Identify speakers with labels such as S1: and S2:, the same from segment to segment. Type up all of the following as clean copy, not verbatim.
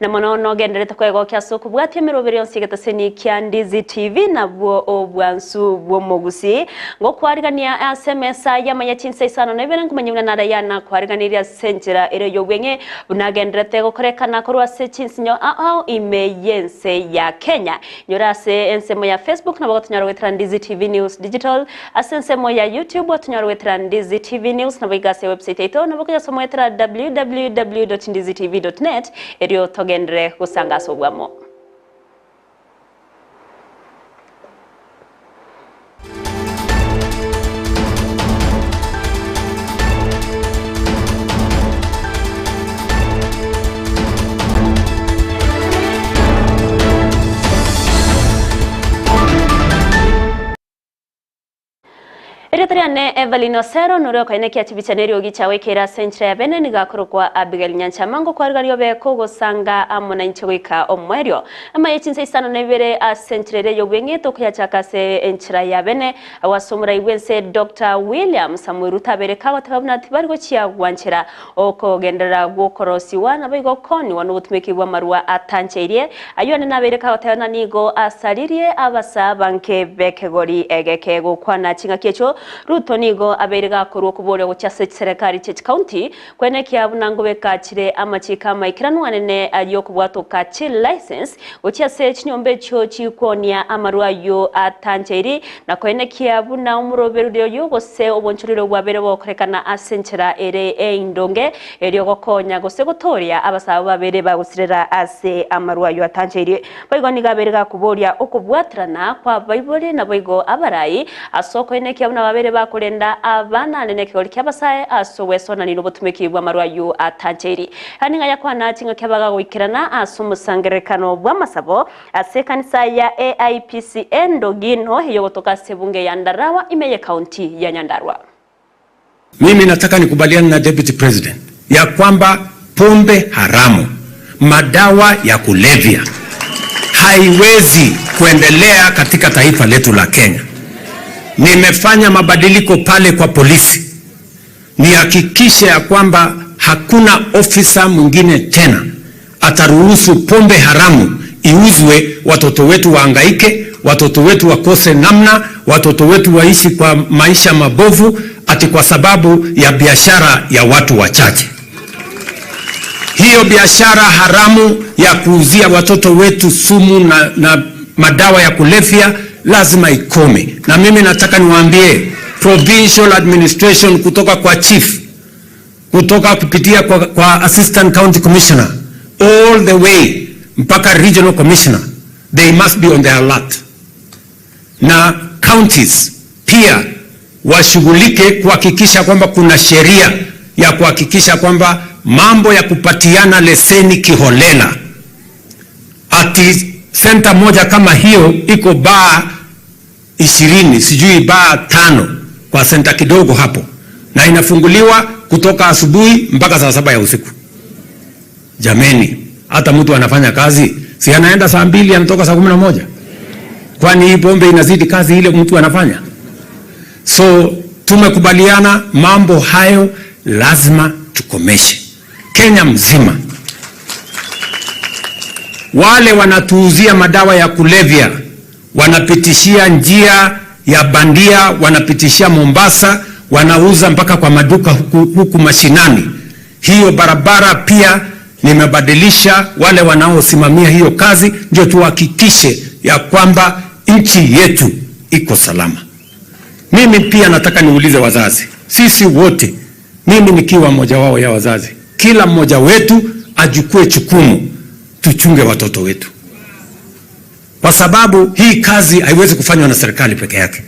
S1: Na mono nogenderete kwegokia ase okobwatia emeroberi yonsi y'egetaseni kia Ndizi TV nabwo obwansu bw'omogusii. Ngokwarigania ase emesa y'amaya chinsa isano na ibere nkomanya buna nare nakwariganirie ase enchera ere y'obweng'e buna agenderete gokorekana korwa ase chinsinyo ao ao ime y'ense ya Kenya. Nyora ase ensemo ya Facebook nabo gotonyora goetera Ndizi TV News Digital, ase ensemo ya YouTube otonyore goetera Ndizi TV News nabo iga ase website yaito nabo okoyasoma goetera www.ndizitv.net erio togenderere gosanga ase obwamo. Erieta riane Evelyn Osero, noria okoenekia chibicha na eriogi chiao ekeire ase enchera ya bene, nigo akorokwa Abigail Nyanchama, ngokwarigaria obe kogosanga amo nainche goika omoerio. Amaye chinsa isano na ibere ase enchera eria y'obweng'e tokoyachaka ase enchera ya bene, Agwo ase omorai bw'ense Doctor William Samoei Ruto abeire kagoteba buna tibari gochia gwanchera okogenderera gw'okorosiwa naboigo kooniwa nobotumeki bw'amarwa atancheirie. Ayio ande nabeire kagoteba ng'a nigo asaririe abasaa banke b'ekegori egeke gokwana ching'aki echio. Ruto nigo abeire gakorwa okoboria gochia ase chiserekari chie chikaunti kwenekia buna ngobeka chire amachiko amaikeranu anene ay'okobwatoka chilicense Gochia ase chinyomba echio chikwonia amarwa ayio atancheiri, na koenekia buna omorobereria oyio gose obonchoreri bwabeire bogokorekana ase enchera ere eindonge, erio gokonya gose gotooria abasaabo babere bagosirera ase amarwa ayio atancheirie. Boigo nigo abeire gakoboria okobwaterana kw'abaibori naboigo abarai, ase okoenekia buna babere bakorenda abana ande nekegori ki'abasae ase ogwesonania nobotumeki bw'amarwa ayio atancheiri. Yaani ng'a yakwana chingaki abagagoikerana ase omosangererekano bw'amasabo ase ekanisa ya AIPCA Ndogino eyogotoka ase ebunge ya Ndarawa ime y'ekaunti ya Nyandarua.
S2: Mimi nataka nikubaliane na Deputy President ya kwamba pombe haramu, madawa ya kulevya haiwezi kuendelea katika taifa letu la Kenya. Nimefanya mabadiliko pale kwa polisi nihakikishe ya kwamba hakuna ofisa mwingine tena ataruhusu pombe haramu iuzwe, watoto wetu waangaike, watoto wetu wakose namna, watoto wetu waishi kwa maisha mabovu ati kwa sababu ya biashara ya watu wachache. Hiyo biashara haramu ya kuuzia watoto wetu sumu na, na madawa ya kulevya lazima ikome. Na mimi nataka niwaambie provincial administration kutoka kwa chief, kutoka kupitia kwa, kwa assistant county commissioner all the way mpaka regional commissioner, they must be on the alert na counties pia washughulike kuhakikisha kwamba kuna sheria ya kuhakikisha kwamba mambo ya kupatiana leseni kiholela, ati senta moja kama hiyo iko baa 20 sijui baa tano kwa senta kidogo hapo, na inafunguliwa kutoka asubuhi mpaka saa saba ya usiku. Jameni, hata mtu anafanya kazi si anaenda saa mbili anatoka saa 11? Kwani hii pombe inazidi kazi ile mtu anafanya? So tumekubaliana mambo hayo lazima tukomeshe Kenya mzima. Wale wanatuuzia madawa ya kulevya wanapitishia njia ya bandia, wanapitishia Mombasa, wanauza mpaka kwa maduka huku, huku mashinani. Hiyo barabara pia nimebadilisha wale wanaosimamia hiyo kazi, ndio tuhakikishe ya kwamba nchi yetu iko salama. Mimi pia nataka niulize wazazi, sisi wote, mimi nikiwa mmoja wao ya wazazi, kila mmoja wetu ajukue chukumu, tuchunge watoto wetu, kwa sababu hii kazi haiwezi kufanywa na serikali peke yake.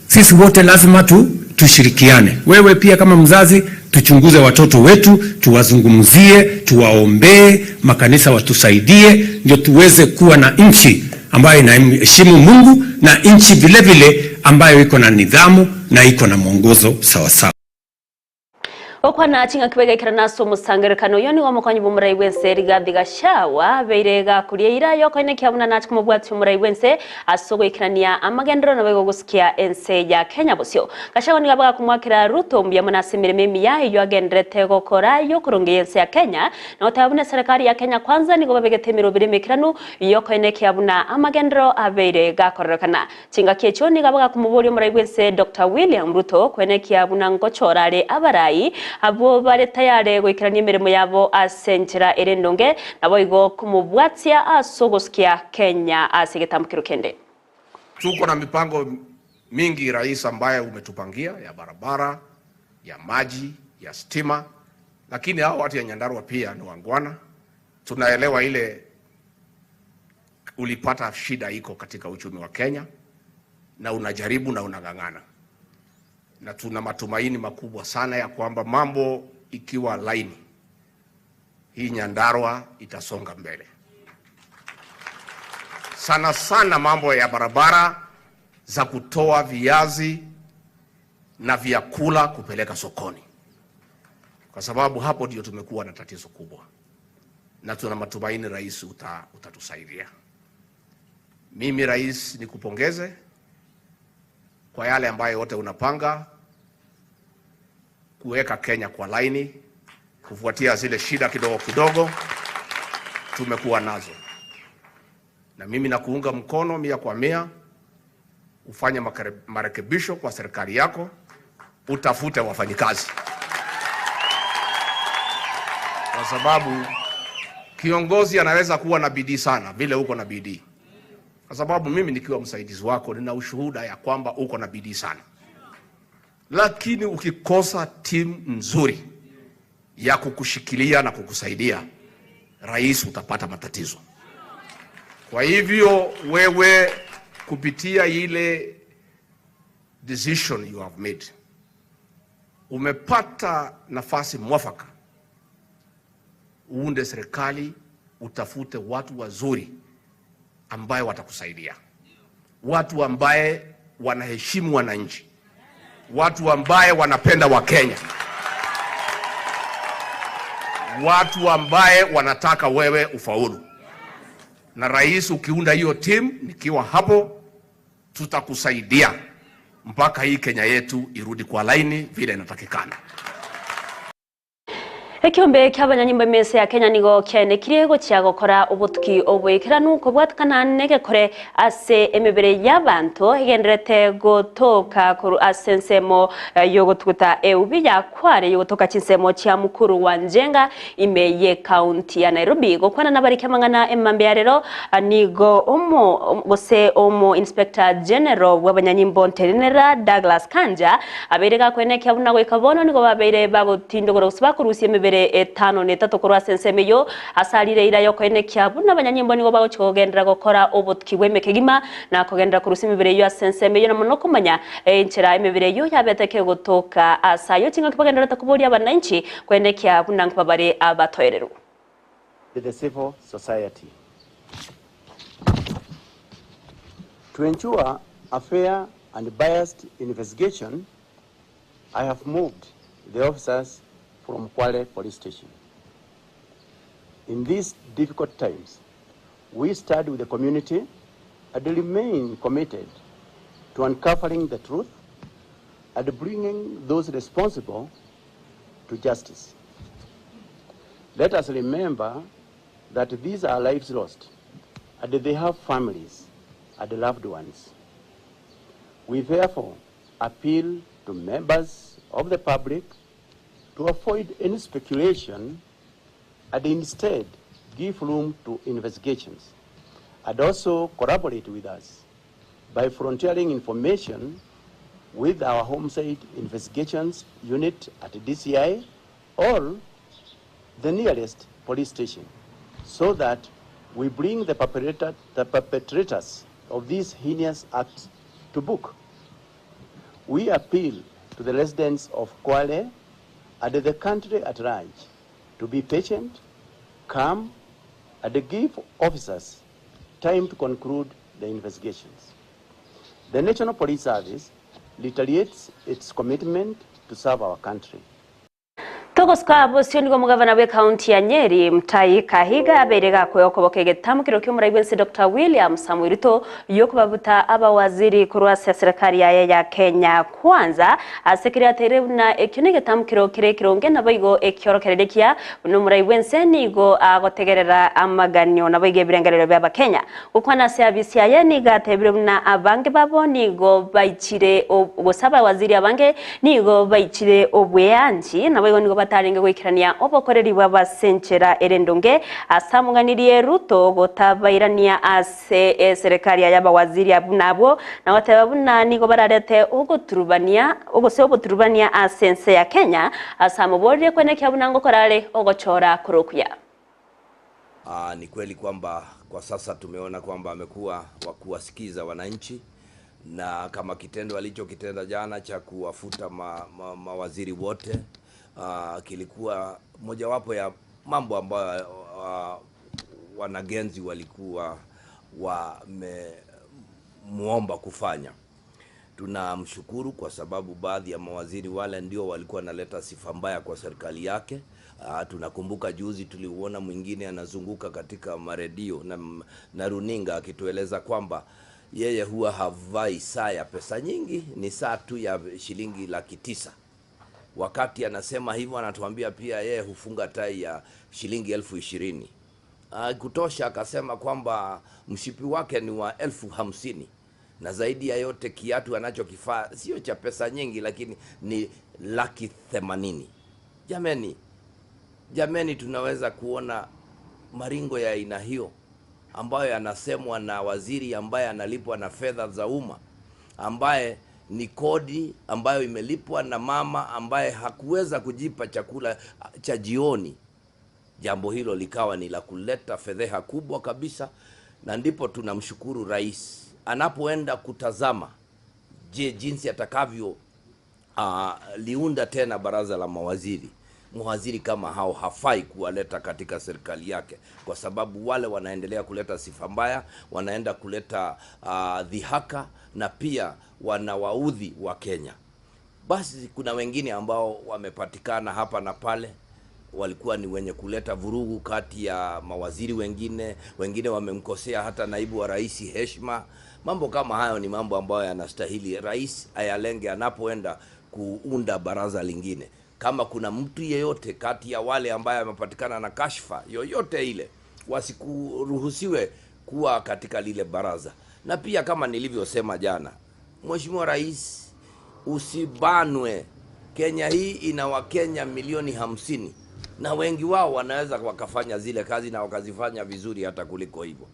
S2: Sisi wote lazima tu tushirikiane. Wewe pia kama mzazi, tuchunguze watoto wetu, tuwazungumzie, tuwaombee, makanisa watusaidie, ndio tuweze kuwa na nchi ambayo inaheshimu Mungu na nchi vile vile ambayo iko na nidhamu na iko na mwongozo sawasawa.
S1: Gokwana ching'aki baigaikera ase omosangererekano oyio nigo omokonyi bw'omorai bw'ense Rigathi Gachagua abeire gakoria eira y'okoenekia buna nache komobwatia omorai bw'ense ase ogoikerania amagenderero naboigo gosikia ense ya Kenya bosio. Gachagua nigo abe gakomoakera Ruto mbuya mono ase emeremo emiya eyio agendererete gokora y'okorongeyia ense ya Kenya na goteba buna eserekari ya Kenya Kwanza nigo babegete emeroberi emeikeranu y'okoenekia buna amagenderero abeire gakorerekana. Chingaki echio nigo bagakomoboria omorai bw'ense Doctor William Ruto kwenekia buna ngochora are abarai abwo bare tayare goikerania emeremo yabo ase enchera ere endonge naboigo komobwatia ase ogosukia Kenya ase egetambokero kende.
S3: Tuko na mipango mingi rais ambaye umetupangia ya barabara, ya maji, ya stima, lakini hao watu ya Nyandarua pia ni wangwana. Tunaelewa ile ulipata shida iko katika uchumi wa Kenya na unajaribu na unang'ang'ana, na tuna matumaini makubwa sana ya kwamba mambo ikiwa laini, hii Nyandarua itasonga mbele sana sana, mambo ya barabara za kutoa viazi na vyakula kupeleka sokoni, kwa sababu hapo ndio tumekuwa na tatizo kubwa, na tuna matumaini rais utatusaidia. Mimi rais, nikupongeze kwa yale ambayo yote unapanga kuweka Kenya kwa laini kufuatia zile shida kidogo kidogo tumekuwa nazo, na mimi nakuunga mkono mia kwa mia. Ufanye marekebisho kwa serikali yako, utafute wafanyikazi, kwa sababu kiongozi anaweza kuwa na bidii sana vile uko na bidii, kwa sababu mimi nikiwa msaidizi wako nina ushuhuda ya kwamba uko na bidii sana, lakini ukikosa timu nzuri ya kukushikilia na kukusaidia, rais, utapata matatizo. Kwa hivyo wewe kupitia ile decision you have made umepata nafasi mwafaka uunde serikali, utafute watu wazuri ambaye watakusaidia, watu ambaye wanaheshimu wananchi, watu ambaye wanapenda Wakenya, watu ambaye wanataka wewe ufaulu. Na rais, ukiunda hiyo timu, nikiwa hapo, tutakusaidia mpaka hii Kenya yetu irudi kwa laini vile inatakikana.
S1: Ekiombe ki'abanyanyimbo emense ya Kenya nigo kiaenekirie gochia gokora obotuki oboikeranu kobwatekana negekore ase emebere y'abanto egendererete gotoka korwa ase ensemo yogotuguta eubi ya Kware yogotoka chinsemo chia Mukuru wa Njenga ime y'ecounty ya Nairobi. Gokwana nabariki amang'ana emambia ya rero nigo omo gose omo Inspector General bw'abanyanyimbo ntenenera Douglas Kanja abeire gakoenekia buna goika bono nigo babeire bagotindogora gose bakorusia emebere etano na etato korwa ase ensemo eyio ase arire eira y'okoenekia buna abanyanyimbo nigo bagochia kogenderera gokora obotuki bw'emekegima na kogenderera korusia emebere eyio ase ensemo eyio na mono komanya enchera emebere eyio yabete kegotoka ase ayio chingaki bagendererete koboria abananchi koenekia buna nkobabare abatoereru.
S4: The civil society. To ensure a fair and biased investigation, I have moved the officers from Kwale Police Station. In these difficult times, we stand with the community and remain committed to uncovering the truth and bringing those responsible to justice. Let us remember that these are lives lost and they have families and loved ones. We therefore appeal to members of the public to avoid any speculation and instead give room to investigations and also collaborate with us by volunteering information with our Homicide Investigations Unit at DCI or the nearest police station so that we bring the perpetrators of these heinous acts to book. We appeal to the residents of Kwale and the country at large to be patient, calm, and give officers time to conclude the investigations. The National Police Service reiterates its commitment to serve our country.
S1: Togosuka bosio nigo omogavana bw'ekaunti ya Nyeri, Mutahi Kahiga abeire gakoe okoboka egetamokero ki'omorai bw'ense Doctor William Samoei Ruto y'okobabuta abawaziri korwa ase eserekari yaye ya Kenya Kwanza ase keria ateire buna ekio negetamokero kere ekeronge naboigo ekiorokereria ekiya buna omorai bw'ense nigo agotegerera amaganio naboigo ebirengererio bi'Abakenya. Gokwana ase abisi aye nigo atebire buna abange babo nigo baichire gose abawaziri abange nigo baichire obweanchi, naboigo nigo batarenge goikerania obokoreri bwabo ase enchera ere endonge, ase among'anirie Ruto gotabairania ase eserekari yaye abawaziri buna abwo, na goteba buna nigo bararete ogoturubania gose oboturubania ase ense ya Kenya, ase amoboririe kwenekia buna ngokora are ogochora kore okuya.
S5: Aa, ni kweli kwamba kwa sasa tumeona kwamba amekuwa wa kuwasikiza wananchi na kama kitendo alichokitenda jana cha kuwafuta ma, ma, mawaziri wote aa, kilikuwa mojawapo ya mambo ambayo aa, wanagenzi walikuwa wamemuomba kufanya. Tunamshukuru kwa sababu baadhi ya mawaziri wale ndio walikuwa wanaleta sifa mbaya kwa serikali yake. Ah, tunakumbuka juzi tuliuona mwingine anazunguka katika maredio na, na runinga akitueleza kwamba yeye huwa havai saa ya pesa nyingi, ni saa tu ya shilingi 900,000. Wakati anasema hivyo, anatuambia pia yeye hufunga tai ya shilingi 20,000. Ah, kutosha akasema kwamba mshipi wake ni wa 50,000 na zaidi ya yote kiatu anachokifaa sio cha pesa nyingi, lakini ni 80,000. Jameni, jameni, tunaweza kuona maringo ya aina hiyo ambayo yanasemwa na waziri ambaye analipwa na fedha za umma, ambaye ni kodi ambayo imelipwa na mama ambaye hakuweza kujipa chakula cha jioni. Jambo hilo likawa ni la kuleta fedheha kubwa kabisa, na ndipo tunamshukuru rais anapoenda kutazama, je, jinsi atakavyo liunda tena baraza la mawaziri. Mawaziri kama hao hafai kuwaleta katika serikali yake, kwa sababu wale wanaendelea kuleta sifa mbaya, wanaenda kuleta dhihaka na pia wanawaudhi wa Kenya. Basi kuna wengine ambao wamepatikana hapa na pale walikuwa ni wenye kuleta vurugu kati ya mawaziri wengine, wengine wamemkosea hata naibu wa rais heshima. Mambo kama hayo ni mambo ambayo yanastahili rais ayalenge anapoenda kuunda baraza lingine. Kama kuna mtu yeyote kati ya wale ambaye amepatikana na kashfa yoyote ile, wasikuruhusiwe kuwa katika lile baraza. Na pia kama nilivyosema jana, Mheshimiwa Rais, usibanwe. Kenya hii ina Wakenya milioni 50 na wengi wao wanaweza wakafanya zile kazi na wakazifanya vizuri hata kuliko hivyo.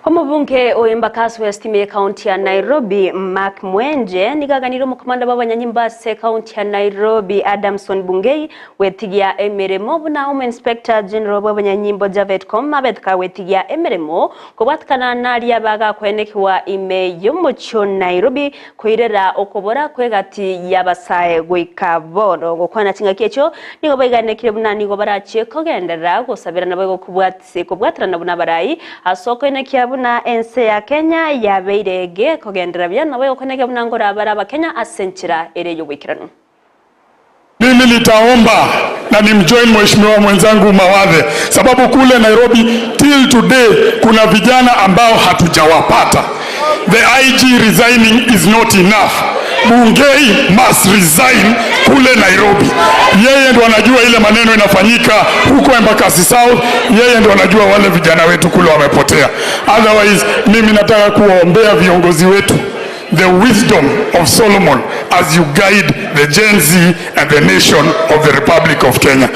S1: Omobunge o Embakasi West ime ekaunti ya Nairobi Mark Mwenje nigo aganirie omokomanda bw'abanyanyimbo ase ekaunti ya Nairobi Adamson Bungei gwetigia emeremo buna Omo Inspector General bw'abanyanyimbo Japhet Koome abete kagwetigia emeremo kobwatekana naria bagakwenekigwa ime y'omochie o Nairobi koirera okobora kw'egati y'abasae goika bono. Gokwana chingaki echio nigo baiganekire buna nigo barachie kogenderera gosaberana boigo kobwaterana buna abarai ase okoenekia buna ense ya Kenya yabeire gekogenderera buya naboigo okoenekia buna nkorabare abakenya ase enchera ere y'oboikeranu.
S6: Mimi nitaomba na nimjoin mheshimiwa mwenzangu Mawathe, sababu kule Nairobi till today kuna vijana ambao hatujawapata. The IG resigning is not enough. Bungei must resign kule Nairobi. Yeye ndo anajua ile maneno inafanyika huko Embakasi South, yeye ndo anajua wale vijana wetu kule wamepotea. Otherwise, mimi nataka kuwaombea viongozi wetu the wisdom of Solomon as you guide the Gen Z and the nation of the Republic of Kenya.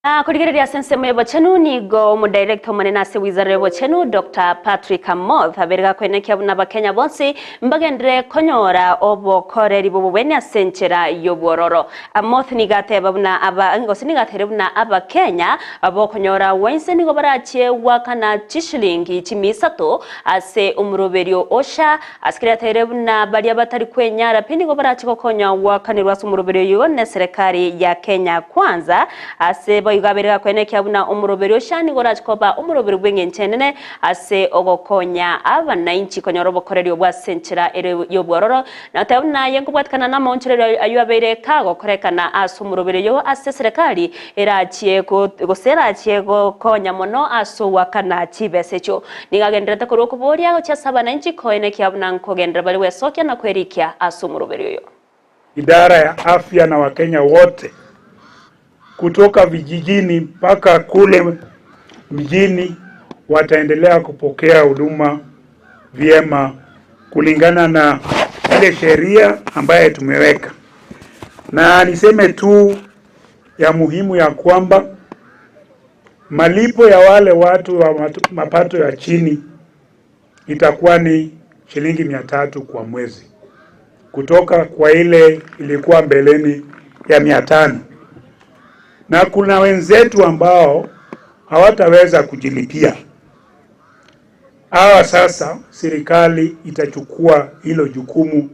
S1: Na korigereria ase ensemo y'obochenu nigo omodirector omonene ase wizara y'obochenu Doctor Patrick Amoth abere gakoenekia buna abakenya bonsi mbagenderere konyora obokoreri bw'obobweni ase enchera y'obwororo. Amoth nigo ateba buna aba gose nigo ateire buna abakenya bokonyora gwainse nigo barachie goakana chishilingi chimia isato ase omoroberio o SHA ase keria ateire buna baria batari kwenyara pi nigo barache gokonya goakanerwa ase omoroberio oyio neserekari ya Kenya Kwanza ase boigo. Boigo abeire gakoenekia buna omoroberi o SHA nigo orache koba omoroberi bw'engencho enene ase ogokonya abanainchi konyora obokoreri obwo ase enchera ere y'obwororo, na goteba buna aye nkobwatikana namaonchorerio ayio abeire kagokorekana ase omoroberi oyo ase eserekari erachie gose erachie gokonya mono ase ogoakana chibesa echio. Nigo agendererete korwa okoboria gochia ase abanainchi koenekia buna nkogenderera bare gwesokia na kwerikia ase omoroberi oyo.
S7: Idara ya afya na Wakenya wote kutoka vijijini mpaka kule mjini wataendelea kupokea huduma vyema kulingana na ile sheria ambaye tumeweka. Na niseme tu ya muhimu ya kwamba malipo ya wale watu wa mapato ya chini itakuwa ni shilingi 300 kwa mwezi kutoka kwa ile ilikuwa mbeleni ya 500. Na kuna wenzetu ambao hawataweza kujilipia. Hawa sasa serikali itachukua hilo jukumu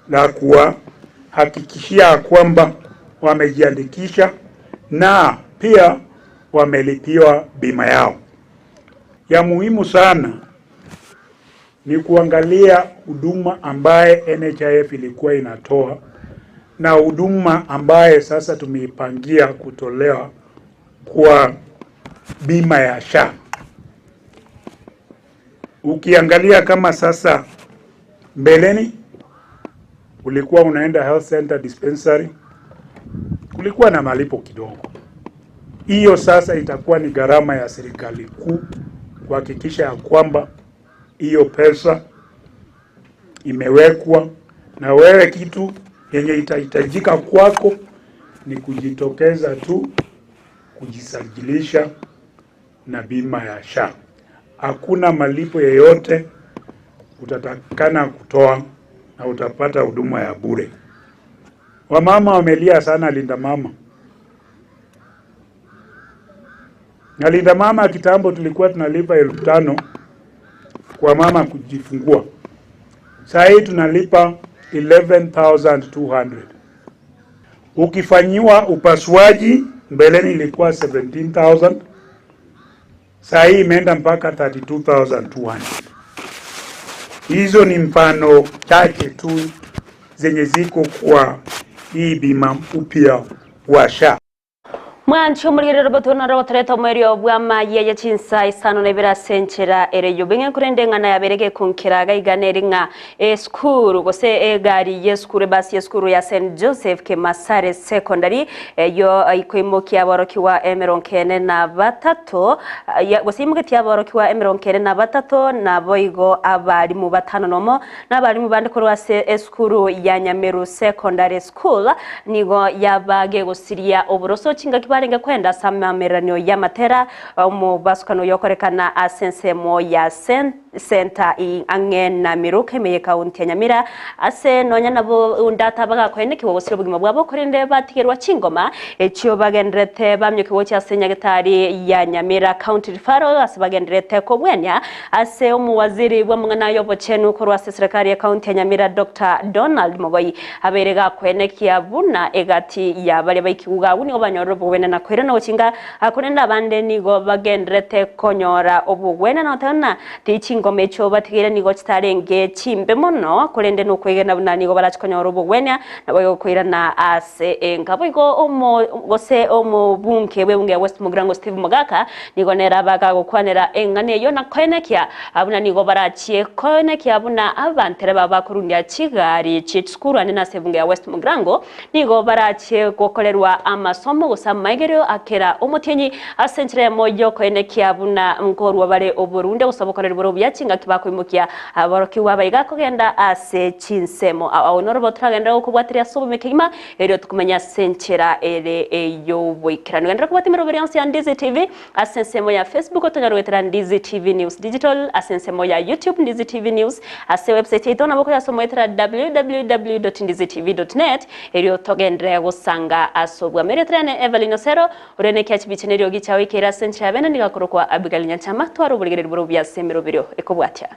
S7: la kuwahakikishia kwamba wamejiandikisha na pia wamelipiwa bima yao. Ya muhimu sana ni kuangalia huduma ambaye NHIF ilikuwa inatoa na huduma ambaye sasa tumeipangia kutolewa kwa bima ya SHA. Ukiangalia kama sasa mbeleni ulikuwa unaenda health center dispensary, kulikuwa na malipo kidogo. Hiyo sasa itakuwa ni gharama ya serikali kuu kuhakikisha ya kwamba hiyo pesa imewekwa, na wewe kitu yenye itahitajika kwako ni kujitokeza tu kujisajilisha na bima ya SHA. Hakuna malipo yeyote utatakana kutoa na utapata huduma ya bure. Wamama wamelia sana Linda Mama. Na Linda Mama kitambo tulikuwa tunalipa 5,000 kwa mama kujifungua. Saa hii tunalipa 11,200. Ukifanyiwa upasuaji mbeleni ilikuwa 17,000. Saa hii imeenda mpaka 32,200. Hizo ni mfano chache tu zenye ziko kwa hii bima upya wa SHA.
S1: Mwanche omorigereria obotuko noro gotoreta omoerio bw'amaye ye chinsa isano na ibere ase enchera ere y'obong'e, korende eng'ana yabeire gekonkera gaiga nere ng'a esukuru gose egari y'esukuru ebasi y'esukuru ya St Joseph Kemasare Secondary eyio ikoimokia aborokigwa emerongo ene na batato gose imogetie aborokigwa emerongo ene na batato naboigo abalimu batano nomo Na abalimu bande korwa ase esukuru ya Nyamiru Secondary School nigo yaba gegosiria oboroso chingaki barenge kwenda ase amamereranio y'amatera omobasukano oyokorekana ase ensemo ya Center ang'e na Miruka ime y'ekaunti ya Nyamira ase nonya nabo ndata bagakoenekigwa gosiria obogima bwabo korende batigerwa chingoma echio bagenderete bamiokigwa gochia ase nyagetari ya Nyamira County Referral ase bagenderete kobwania Ase omowaziri bw'amang'ana ay'obochenu korwa ase eserekari y'ekaunti ya Nyamira Doctor Donald Mogoi abeire gakwenekia buna egati ya baria baikigwe agwo nigo banyorire obogwene na koirana gochinga korende abande nigo bagenderete konyora obogwene na goteba buna tichingoma echio batigeire nigo chitarenge chimbe mono korende nokwegena buna nigo barache konyora obogwenia naboigo koirana ase enka. Boigo omo gose omobunge bw'ebunge ya West Mugirango Steve Mogaka Nigo nere abagagokwanera eng'ana eyio na koenekia buna nigo barachie koenekia buna abantereba bakorundia chigari chie chisukuru ande nase ebunge ya West Mugirango nigo barachie gokorerwa amasomo gose amaigerio a kera omotienyi ase enchera eyemo yokoenekia buna nkorua bare oborundia gose obokoreri bore obuya chingaki bakoimokia aborokigwa abaiga kogenda ase chinsemo. Ao norobo toragenderere gokobwatiria ase obogima kegima Erio tokomanya ase enchera ere ey'oboikeranu. Genderera kobwata emeroberi yonsi ya Ndizi TV ase ensemo ya Facebook otonyare goetera Ndizi TV News Digital, ase ensemo ya YouTube Ndizi TV News, ase website yaito nabo okoyasoma goetera www.ndizitv.net erio togenderere gosanga ase obwamo. Erieta riane Evelyn Osero, ore nekia chibicha na eriogi chiao ekeire ase enchera ya bene nigo akorokwa Abigail Nyanchama, tware oborigereria bore obuya ase emeroberio ekobwatia.